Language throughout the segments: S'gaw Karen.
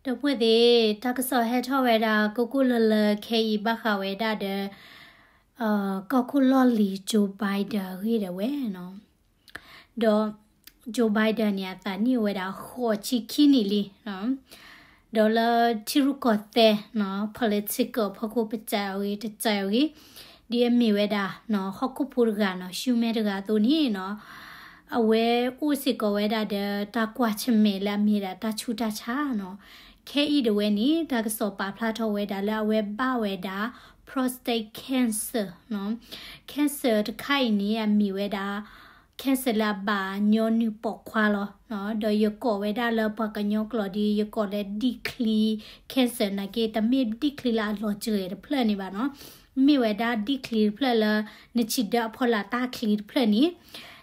ဒီပုၢ်ဝဲၢ်သ့ၣ်, တၢ်ကစီၣ်ဟဲထီၣ်ဝဲဒၣ် ကိၢ်ကိၢ်လၢလၢခဲအံၤ ဘၣ်ဃးဝဲဒၣ်ဒီး ကီၢ်ခိၣ်လီၢ်လံၤ Joe Biden အဂ့ၢ်ဒၣ်ဝဲနီၤ. ဒီး Joe Biden န့ၣ် အသးနံၣ်အိၣ်ဝဲဒၣ် ဃိးဆံခံနံၣ်လံ. ဒီးလၢထံရူၢ်ကီၢ်သဲးနီၤ political အဖီခိၣ် ပစံးအဂ့ၢ် တစံးအဂ့ၢ်, ဒ်အမ့ၢ်ဝဲဒၣ်နီၤ ဟီၣ်ခိၣ်ဖိတဂၤနီၤ ရှုံးမဲတဂၤအသိးန့ၣ်နီၤ အဝဲအိၣ်စ့ၢ်ကီးဝဲဒၣ်ဒီး တၢ်ကွၢ်ဆၢၣ်မဲာ်လၢအမ့ၢ်ဒၣ်တၢ်ဆူးတၢ်ဆါနီၤ. ခဲအံၤဒၣ်ဝဲန့ၣ် တၢ်ကစီၣ်ပာ်ဖျါထီၣ်ဝဲဒၣ်လၢအဝဲဘၣ်ဝဲဒၣ် prostate cancer နီၤ. cancer တခါအံၤန့ၣ် အမ့ၢ်ဝဲဒၣ် cancer လၢအဘၣ်ညီနုၢ်ပိာ်ခွါလီၤ. ဒီးယကိးဝဲဒၣ်လၢပှၤကညီကျိာ်ဒီး ယကိးလၢ ဒံၣ်ချံ cancer နာ်က့ တမ့ၢ်ဒံၣ်ချံလၢအလီၤစှၤတဖျၢၣ်န့ၣ်ဘၣ်နီၤ. မ့ၢ်ဝဲဒၣ်ဒံၣ်ချံတဖျၢၣ်လၢ နဆံးဒၢအဖီလာ်တၢ်ချံတဖျၢၣ်န့ၣ်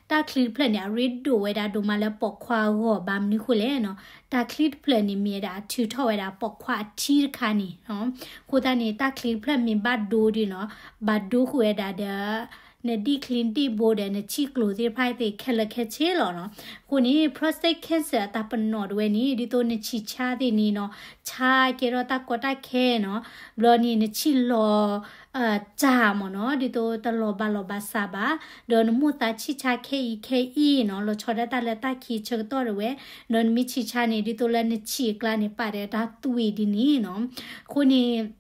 တၢ်ချံတဖျၢၣ်န့ၣ် အရ့ဒိၣ်ဝဲဒၣ်ဒိၣ်မးလၢပိာ်ခွါအဂီၢ် ဘၣ်မနုၤဃိလဲၣ်နီၤ. တၢ်ချံတဖျၢၣ်န့ၣ် မ့ၢ်ဝဲဒၣ်အထုးထီၣ်ဝဲဒၣ်ပိာ်ခွါအထံတခါန့ၣ်နီၤ. အဃိသတးန့ၣ် တၢ်ချံတဖျၢၣ်မ့ၢ်ဘၣ်ဒိဒ်နီၤ ဘၣ်ဒိဃုာ်ဝဲဒၣ်ဒီး နဒံၣ်ချံဒံၣ်ဘိဒီး နဆံၣ်ကျိၤသ့ၣ်တဖၣ်သ့ၣ်ခဲလၢာ်ခဲဆ့လီၤနီၤ. အဃိန့ၣ် prostate cancer အတၢ်ပနီၣ်ဒၣ်ဝဲန့ၣ် ဒ်သိးနဆံးဆါသ့ၣ်န့ၣ်နီၤ ဆါကဲထီၣ်တၢ်ကီတၢ်ခဲနီၤ ဘျီန့ၣ် နဆံၣ်လီၤ တၢ်မ့ၢ်နီၤ ဒ်သိးတလီၤဘၣ်လီၤဘၣ်စးဘၣ်, ဒီးနမိၢ်သးဆံၣ်ဆါခဲအံၤခဲအံၤနီၤ လီၤဆီဒၣ်တၢ်လၢတၢ်ခံဆၢကတီၢ်ဒၣ်ဝဲ, ဒီးနမ့ၢ်ဆံးဆါန့ၣ် ဒ်သိးလၢနဆံးအကျါန့ၣ် ပာ်ဒီးတၢ်သွံၣ်ဒ်န့ၣ်နီၤ. အဃိန့ၣ်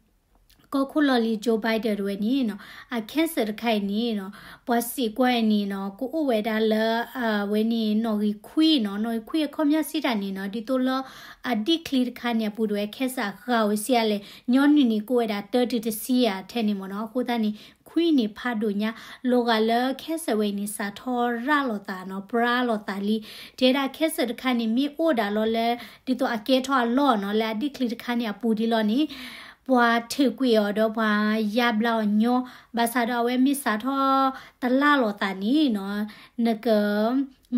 ကီၢ်ခိၣ်လီၢ်လံၤ Joe Biden ဒၣ်ဝဲန့ၣ်နီၤ အ cancer တခါအံၤန့ၣ်နီၤ ပှၤစံးကွၢ်အံၤန့ၣ်နီၤ ကအိၣ်ဝဲဒၣ်လၢ အဝဲန့ၣ် နီၣ်ဂံၢ်ခွံနီၤ နီၣ်ဂံၢ်ခွံအခီပညီစံးတၢ်န့ၣ်နီၤ ဒ်သိးလၢ အဒံၣ်ချံတခါန့ၣ်အပူၤဒၣ်ဝဲ cancer အဃၣ်ဝဲစံးအါလဲၣ် ညီနုၢ်န့ၣ်ကအိၣ်ဝဲဒၣ်တၢတုၤတဆံယဲၢ်ထဲန့ၣ်မ့ၢ်နီၤ. အဃိသတးန့ၣ် ခွံန့ၣ်ဖးဒိၣ်ညါ လီၤဂာ်လၢ cancer ဝဲအံၤန့ၣ် စးထီၣ်ရၤလီၤသးနီၤ ပြါလီၤသးလံ. တဲဒၣ် cancer တခါန့ၣ် မ့ၢ်အိၣ်ဒၣ်လီၤလၢ ဒ်သိးအကဲထီၣ်အလီၢ်နီၤ လၢအဒံၣ်ချံတခါန့ၣ်အပူၤဒ်လီၤန့ၣ် ပှၤထုးကွံာ်အီၤဒီးပှၤယါဘျါအီၤညီ, ဘၣ်ဆၣ်ဒီးအဝဲမ့ၢ်စးထီၣ်တလၢ်လီၤသးန့ၣ်နီၤ နက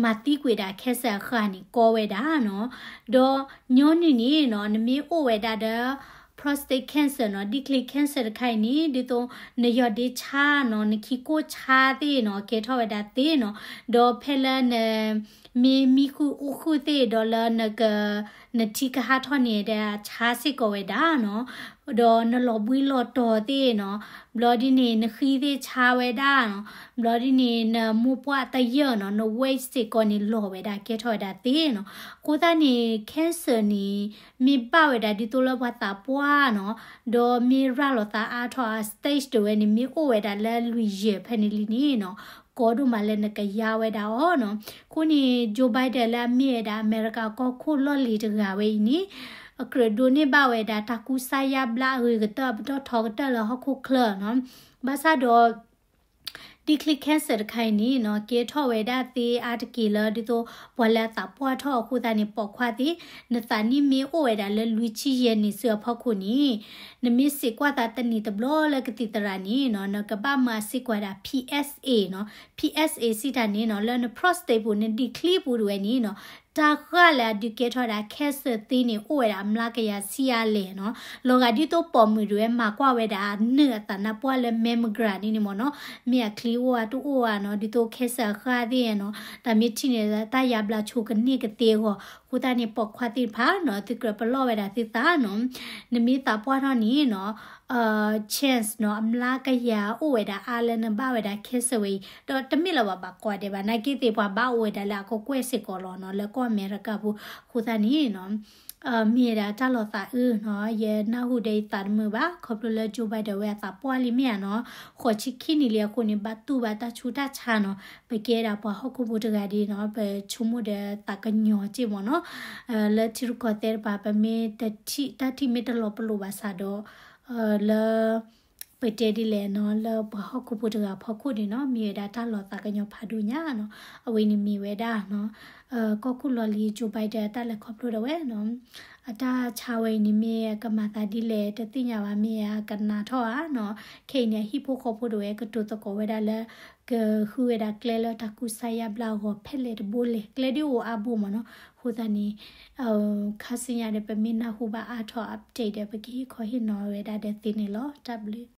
မၤသံကွံာ်ဒၣ် cancer အဃၣ်န့ၣ် ကီဝဲဒၣ်နီၤ. ဒီးညီနုၢ်န့ၣ်နီၤ နမ့ၢ်အိၣ်ဝဲဒၣ်ဒီး prostate cancer နီၤ ဒံၣ်ချံ cancer တခါအံၤန့ၣ် ဒ်သိးနယီၢ်ဒ့ဆါနီၤ နခံကိၢ်ဆါသ့ၣ်နီၤ ကဲထီၣ်ဝဲဒၣ်သ့နီၤ. ဒီးဖဲလၢန မ့ၢ်မံဃုာ်အိၣ်ဃုာ်သ့ၣ်ဒီးလၢနက နထံကဟးထီၣ်န့ၣ်ဒီးဆါစ့ၢ်ကီးဝဲဒၣ်နီၤ. ဒီးနလီၤဘှံးလီၤတီၤသ့ၣ်နီၤ ဘျီဒ်န့ၣ် နဃံသ့ၣ်ဆါဝဲဒၣ်နီၤ. ဘျီဒ်န့ၣ် နမိၢ်ပှၢ်တယၢၢ်နီၤ န weight စ့ၢ်ကီးန့ၣ် လီၤဝဲဒၣ်ကဲထီၣ်ဝဲဒၣ်သ့နီၤ. အဃိသတးန့ၣ် cancer န့ၣ် မ့ၢ်ဘၣ်ဝဲဒၣ်ဒ်သိးလၢပှၤသးပှၢ်နီၤ ဒီးမ့ၢ်ရၤလီၤသးအါထီၣ်အ stage ဒၣ်ဝဲန့ၣ် မ့ၢ်အိၣ်ဝဲဒၣ်လၢလွံၢ်ယဲၢ်ဖဲန့ၣ်လံန့ၣ်နီၤ ကီဒိၣ်မးလၢနကယါဝဲဒၣ်အီၤနီၤ. အဃိန့ၣ် Joe Biden လၢအမ့ၢ်ဝဲဒၣ်အမဲရကၤကီၢ်ခိၣ်လီၢ်လံၤတဂၤဝဲအံၤန့ၣ် အကြၢးဒိးန့ၢ်ဘၣ်ဝဲဒၣ်တၢ်ကူစါယါဘျါအဂ့ၤကတၢၢ် ပတီၢ်ထီကတၢၢ်လၢဟီၣ်ခိၣ်ချၢနီၤ. ဘၣ်ဆၣ်ဒီး ဒံၣ်ချံ cancer တခါအံၤန့ၣ်နီၤ ကဲထီၣ်ဝဲဒၣ်သ့အါတက့ၢ်လၢ ဒ်သိးပှၤလၢအသးပှၢ်ထီၣ်အဃိသတးန့ၣ် ပိာ်ခွါသ့ၣ် နသးနံၣ်မ့ၢ်အိၣ်ဝဲဒၣ်လၢလွံၢ်ဆံယဲၢ်နံၣ်ဆူအဖီခိၣ်န့ၣ် နမ့ၢ်စံးကွၢ်သးတနံၣ်တဘျီလၢကသံၣ်သရၣ်န့ၣ်နီၤ နကဘၣ်မၤစံးကွၢ်ဒၣ် PSA နီၤ. PSA စံးတၢ်န့ၣ်နီၤ လၢန prostate ပူၤ နဒံၣ်ချံပူၤဒၣ်ဝဲန့ၣ်နီၤ တၢ်ဂၢၢ်လၢအဒုးကဲထီၣ်ဝဲဒၣ် cancer သ့န့ၣ် အိၣ်ဝဲဒၣ်အမျးကယၤဆံးအါလဲၣ်နီၤ. လီၤဂာ်ဒ်သိးပိာ်မုၣ်ဒၣ်ဝဲမၤကွၢ်ဝဲဒၣ်အနၢၣ်အသးနါပှၢ်လၢ mammogram န့ၣ်န့ၣ်မ့ၢ်နီၤ မ့ၢ်အချံအိၣ်ဧါတအိၣ်ဧါနီၤ ဒ်သိး cancer အဃၢ်သ့ၣ်နီၤ တၢ်မ့ၢ်ထံၣ်န့ၣ် တၢ်ယါဘျါဆိကန့ၢ်ကသ့အဂီၢ် အဃိသတးန့ၣ် ပိာ်ခွါသ့ၣ်တဖၣ်နီၤ သုကြၢးပလီၢ်ဝဲဒၣ်သုသးနီၤ နမ့ၢ်သးပှၢ်ထီၣ်န့ၣ်နီၤ chance နီၤ အမျးကယၤအိၣ်ဝဲဒၣ်အါလၢနဘၣ်ဝဲဒၣ် cancer ဝဲအံၤ ဒီးတမ့ၢ်လၢၤဘၣ်ဘၣ်ကိးဂၤဒဲးဘၣ် နာ်က့သ့ၣ်ပှၤဘၣ်အိၣ်ဝဲဒၣ်လၢအကကွဲၢ်စ့ၢ်ကီးလီၤနီၤ လၢကီၢ်အမဲရကၤပူၤ အဃိသတးန့ၣ်နီၤ မ့ၢ်ဝဲဒၣ်တၢ်လီၤသးအုးနီၤ ယနၢ်ဟူဒီးယသးတမုာ်ဘၣ် ခီဖျိလၢ Joe Biden ဝဲအသးပှၢ်လံမ့ၢ်ဧါနီၤ ဃိးဆံခံနံၣ်လံအဃိန့ၣ် ဘၣ်တူၢ်ဘၣ်တၢ်ဆူးတၢ်ဆါနီၤ ပကဲဒၣ်ပှၤဟီၣ်ခိၣ်ဖိတဂၤဒ်နီၤ ပဆိကမိၣ်ဒီးသးကညီၤစ့ၢ်မ့ၢ်နီၤ လၢထံရူၢ်ကီၢ်သဲးတပၤ ပမ့ၢ်တထံၣ် တၢ်ထံၣ်မ့ၢ်တလီၤပလိာ်ဘၣ်ဆၣ်ဒီး လၢ ပတဲဒ်လဲၣ်နီၤ လၢပှၤဟီၣ်ခိၣ်ဖိတဂၤအဖီခိၣ်န့ၣ်နီၤ မ့ၢ်ဝဲဒၣ်တၢ်လီၤသးကညီၤဖးဒိၣ်ညါနီၤ အဝဲန့ၣ်မ့ၢ်ဝဲဒၣ်နီၤ ကီၢ်ခိၣ်လီၢ်လံၤ Joe Biden အတၢ်လဲၤခီဖျိဒၣ်ဝဲနီၤ အတၢ်ဆါဝဲအံၤန့ၣ်မ့ၢ်ကမၤသးဒ်လဲၣ် တသ့ၣ်ညါဘၣ် မ့ၢ်အကနးထီၣ်ဧါနီၤ ခဲအံၤန့ၣ် အဟံၣ်ဖိဃီဖိဒၣ်ဝဲ ကတိၤသကိးဝဲဒၣ်လၢ ကဃုဝဲဒၣ်ကျဲလၢတၢ်ကူစါယါဘျါအဂီၢ် ဖဲလဲၣ်တဘိလဲၣ် ကျဲဒ်အိၣ်အါဘိမ့ၢ်နီၤ အဃိသတးန့ၣ် ခါဆူညါဒီး ပမ့ၢ်နၢ်ဟူဘၣ်အါထီၣ် update ဒီး ပကဟ့ၣ်ခီဟ့ၣ်နီၤဝဲဒၣ်ဒီးသ့န့ၣ်လီၤ တၢ်ဘျုး